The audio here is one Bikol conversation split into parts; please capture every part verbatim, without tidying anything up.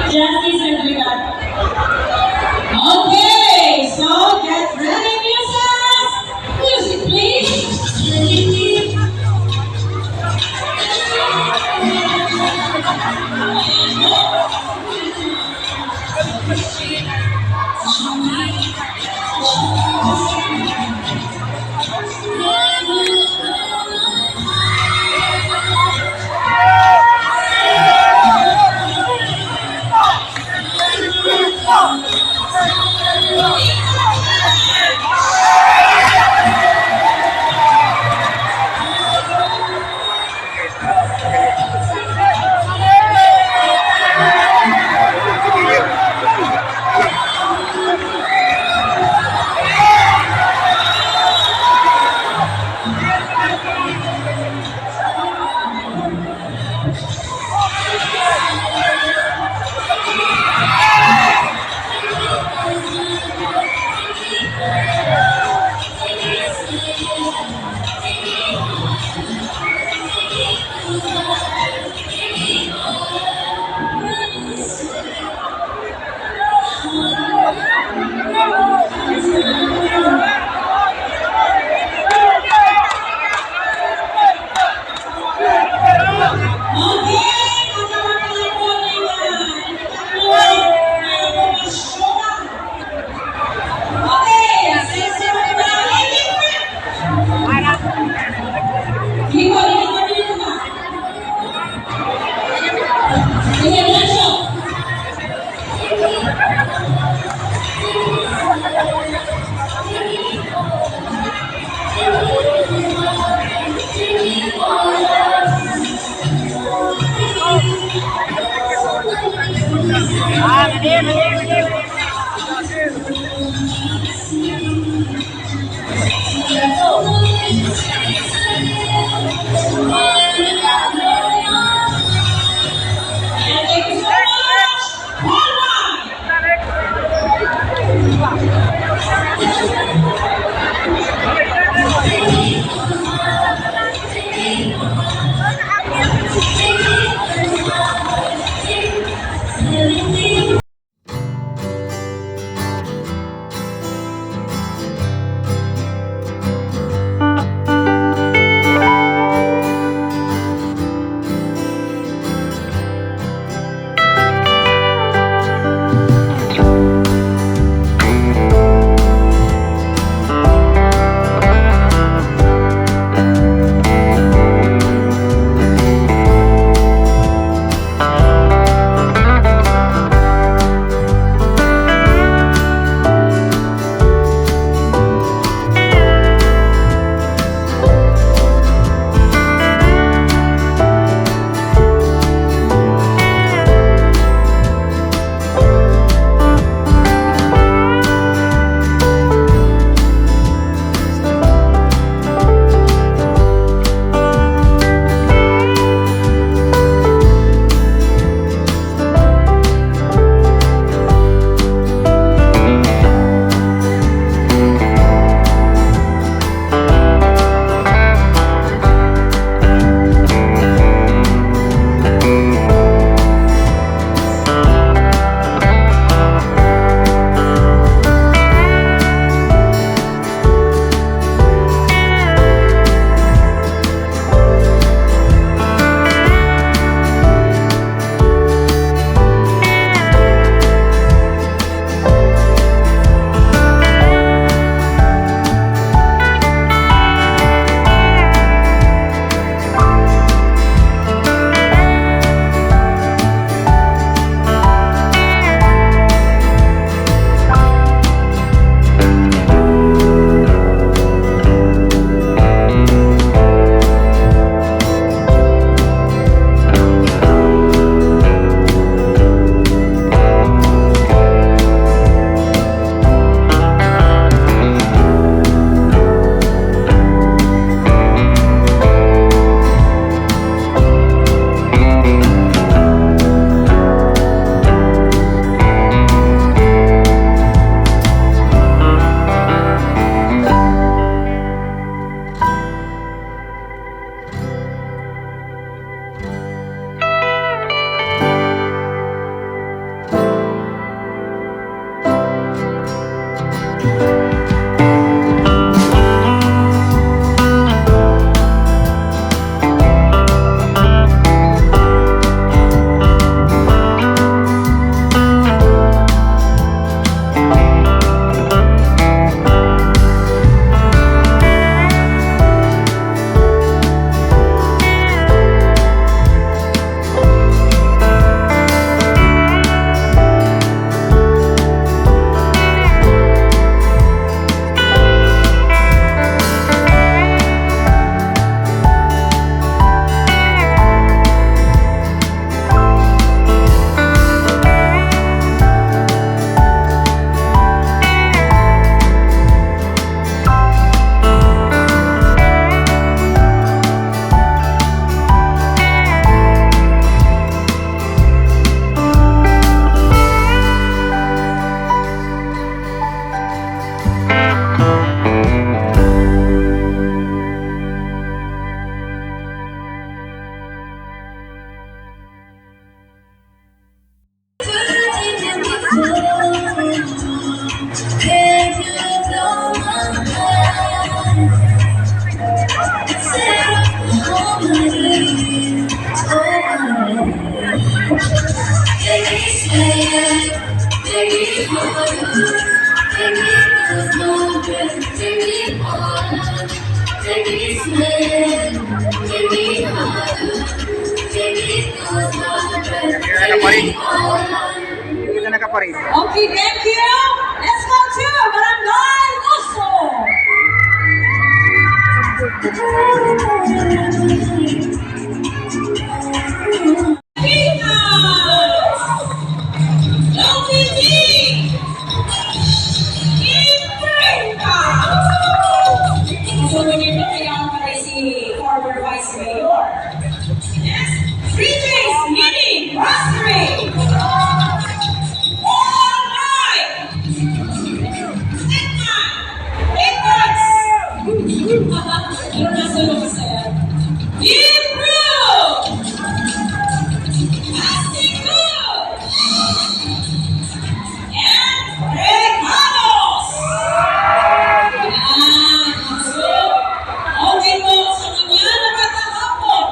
Justice and Brigada. Okay, so get ready, muses. Music, please. Kaya na pa rin. Hindi na nakaparin. Okay, thank you. Let's go to Barangay Oso. Former Vice Mayor. Yes, three days meeting, rostering. All night. Sit time. Eight months. Pero nasa looks na yan. Deep Blue! Plastic Blue! And Regalos! Yan. So, okay po, sa mga nakakahapon.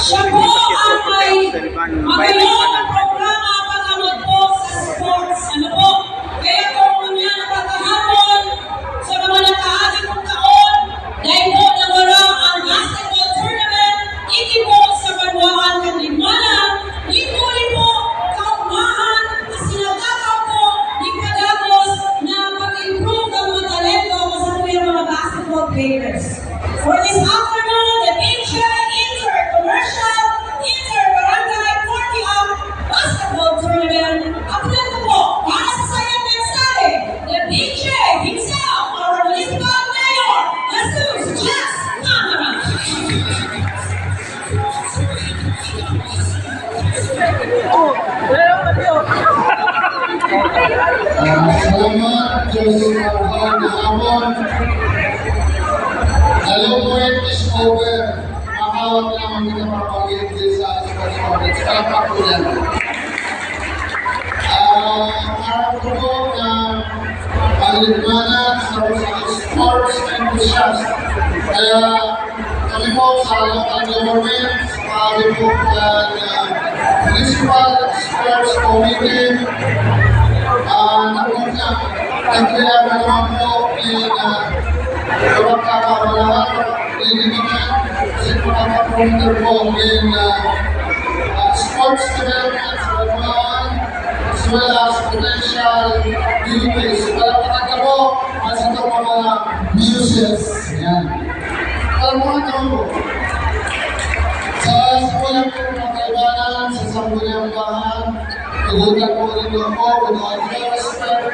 Siya po ang may magandang programa pag-abot po sa sports. Ano po? Kaya po, mga nakakahapon, sa mga nakaagi pong taon, dahil po nawara ang basketball tournament, ini po sa banwaan kan Limana, ini po rin po kaugmahan na sinagagaw po ni Padagos na pag-improve ang mga talento sa tuyang mga basketball players. For this afternoon, the Big J Inter-Commercial Inter-Barangay Forty Up Basketball Tournament. Aplauso po para sa sayang mensahe, the Big J himself, our Municipal Mayor, Jesus Jess Mangara. Ah, salamat, Joseph Arhon, na hapon. Hello po, it is over. Makawat naman kita papagin sa sports complex. Palakpak po yan. Ah, harap ko po na paglingwanan sa mga sports enthusiast. Kaya kami po sa local government, sa mga po, ah, municipal sports committee, ah, napunta, nagkaya na naman po in, ah, kapagkakamalahan, in, in, in, sa mga kapunta po in, ah, ah, sports development sa Banwaan, as well as potential duties. Palakpakan ka po, at sa itong mga muses. Yan. Alam mo, ito po. Sa sambuyan po ng mga kaibanan, sa sambuyan bahan, tugutan po ninyo ako with all due respect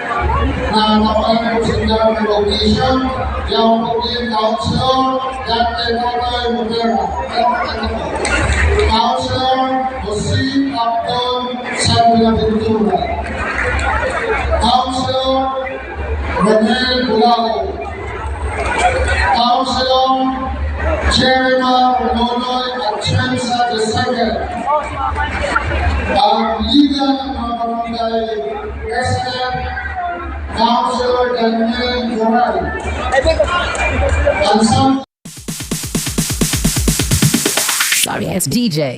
na kapalan po sa inyo ng recognition. Yan po din, Councilor Dante Totoy Montero. Councilor Jose Capton San Buenaventura. Councilor Ronel Bulao. Councilor Jeremiah Nonoy Atienza the second. Ang Liga ng mga Barangay President, Councilor Daniel Moral. Ang San Sorry, it's D J.